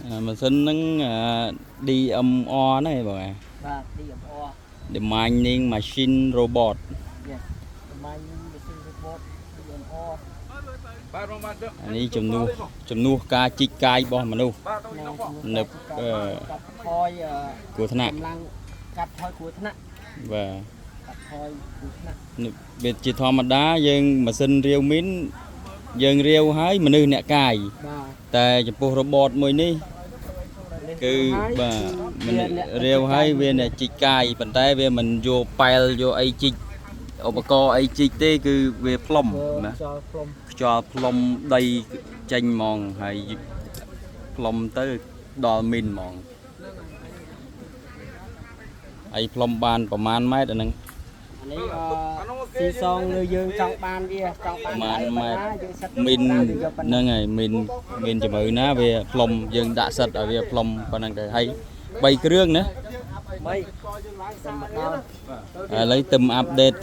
អាម៉ាស៊ីនហ្នឹងអា DMR ហ្នឹងឯងបងអា បាទ DMR. The Mining Machine Robot. Yes, the mining machine robot DMR. បាទបងបាទ អានេះជំនួសជំនួសការជីកកាយរបស់មនុស្ស បាទទៅនោះបង នឹបអឺ កាត់ថយអឺ គ្រោះថ្នាក់ កម្លាំងកាត់ថយគ្រោះថ្នាក់ បាទ កាត់ថយគ្រោះថ្នាក់ នេះវាជាធម្មតាយើងម៉ាស៊ីនរាវមីនយើងរាវហើយមនុស្សអ្នកកាយ បាទ តែចំពោះ robot មួយនេះ គឺបាទមនុស្សរាវហើយវាអ្នកជីកកាយប៉ុន្តែវាមិនយកប៉ែលយកអីជីកឧបករណ៍អីជីកទេគឺវាផ្លុំណា ចោលផ្លុំ ខ្យល់ផ្លុំដីចេញហ្មងហើយផ្លុំទៅដល់មីនហ្មងហើយផ្លុំបានប្រហែលម៉ែត្រអាហ្នឹង អានេះអឺស៊ីសងលើយើងចង់បានវាចង់បាន ប្រហែលម៉ែត្រ យើងសិត មីន យើងយកប៉ុណ្ ហ្នឹងហើយមីនមីនជំរឿណាវាផ្លុំយើងដាក់សិតឲ្យវាផ្លុំប៉ុណ្ណឹងទៅហើយ3គ្រឿងណា បីតែមកដល់ ឥឡូវទៅ update